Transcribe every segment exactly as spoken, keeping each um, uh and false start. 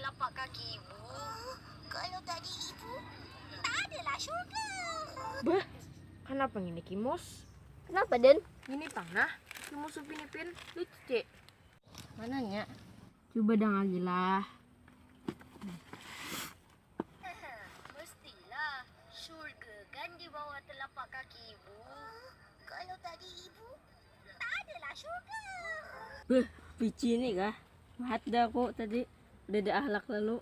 Apa kaki ibu? Kalau tak ada ibu, tak adalah surga. Bah, kenapa ngini Kimus? Kenapa, Den? Ngini pang nah, Kimus Upin Ipin lucu cek. Mananya? Coba dang lagi lah. Mestilah surga kan di bawah telapak kaki ibu. Kalau tak ada ibu, tak adalah surga. Beh, pici ni kah? Mahat dah aku tadi. Udah ada ahlak lalu.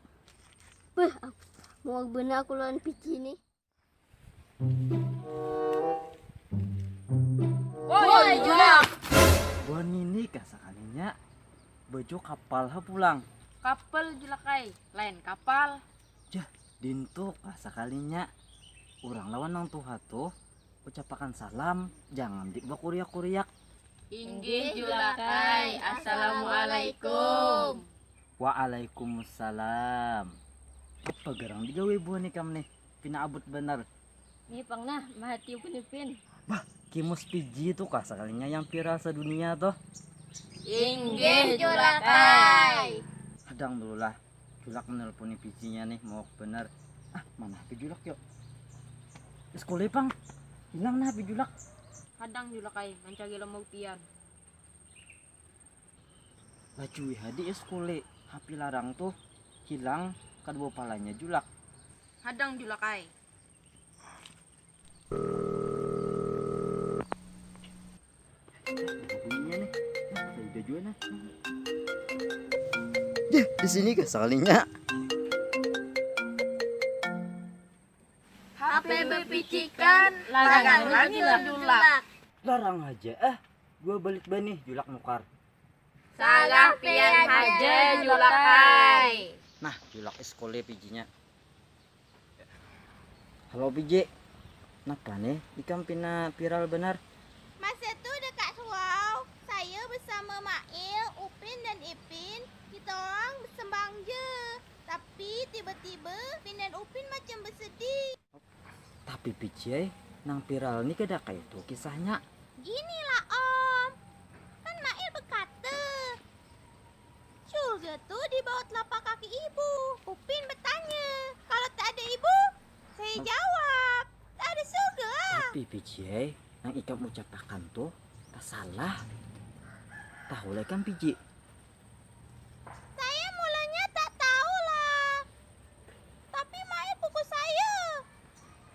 Beh, aku mau benar aku lawan pici ni. Woi, julak. Buhan ngini kah sakalinya baju kapal ha pulang. Kapal julak ai, lain kapal. Jah, dintu kah sakalinya urang lawan nang tuha tuh ucapakan salam, jangan di bakuriak-kuriak. Inggih julak ai. Assalamualaikum. Waalaikumsalam. Apa garang digawe buhan ikam nih? Pina abut banar. Ni pang nah, mahati Upin Ipin. Bah, Kimus Piji itu kah sakalinya yang viral sedunia tuh. Inggih julak ai. Hadang dulu lah. Julak menelponi Pijinya nih, mau benar. Ah, mana P J Julak yuk? Sekolah pang. Hilang nah P J Julak. Hadang julak ai, mancari lemau pian. Laju hadi sekolah. H P larang tuh hilang kedua palanya Julak. Hadang julak ai. Bunyinya nih. Nah, ada ide juga nah. Ya, di sini kah sekalinya? H P bepicikan, larang lagi lah julak. Larang aja ah. Gua balik banih Julak nukar. Salah pian haja julak ai. Nah, Julak sekolah Pijinya. Halo Piji. Napa nih? Ikam pina viral benar. Masa tu dekat surau, saya bersama Mail, Upin dan Ipin, kita orang bersembang je. Tapi tiba-tiba Ipin dan Upin macam bersedih. Tapi Piji ai, nang viral ni kada kaya itu kisahnya. Ginilah Om, kan Mail berkata, surga tu di bawah telapak kaki ibu. Upin bertanya, kalau tak ada ibu? Saya jawab, tak ada surga lah. Tapi Piji ai, nang ikam ucapakan tu tasalah. Tahu lah ikam Piji. Saya mulanya tak tahu lah. Tapi Mail pukul saya.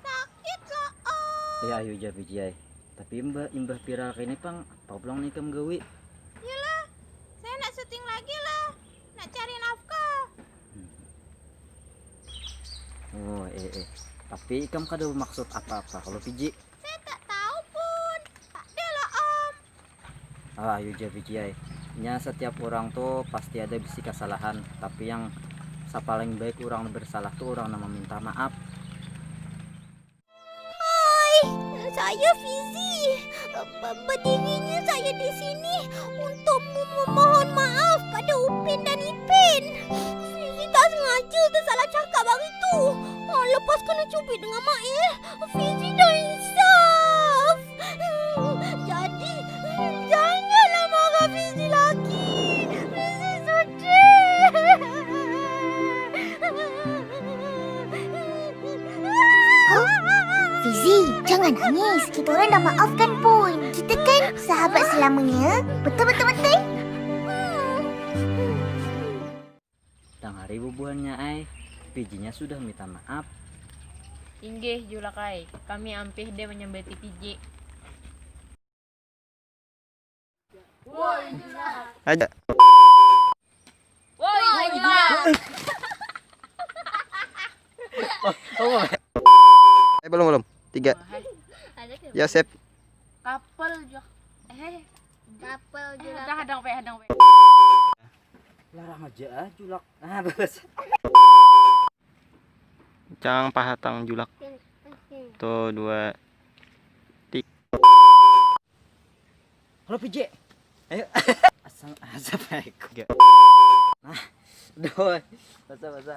Sakit lah Om. Ya ayo ja Piji ai. Tapi imbah imbah viral kaya ini pang, apa pulang nih ikam gawi? Yalah, saya nak syuting lagi lah. Nak cari nafkah. Oh eh eh. Tapi ikam kada bermaksud apa-apa kalau Piji. Saya tak tahu pun. Tak ada lah Om. Ah, ayo ja Piji ai. Nya setiap orang tuh pasti ada bisi kesalahan, tapi yang sa paling baik orang bersalah tuh orang yang meminta maaf. Hai, saya Fizi. Be- Berdirinya saya di sini untuk mem- memohon maaf pada Upin dan Ipin. Fizi tak sengaja tersalah cakap hari tu. Oh, lepas kena cubit dengan Mail, Fizi dah insaf. Jadi, janganlah marah Fizi lagi. Fizi sedih. Huh? Fizi, jangan nangis. Kita orang dah maafkan pun. Kita kan sahabat selamanya. Betul, betul, betul? Dangari bubuhannya ai, Pijinya sudah minta maaf. Inggih julak ai, kami ampih deh menyambati Piji. Aja. Woi julak. Eh, belum belum. Tiga. Ya, sip. Kapal julak. Eh, Kapal eh, julak. Hadang hadang pe, hadang pe. Larang aja ah Julak. Ah, bagus. Cang pahatang Julak. Tuh dua. Halo Piji. Ayo. Asal asal baik. Tiga. Nah, doh. Masa masa.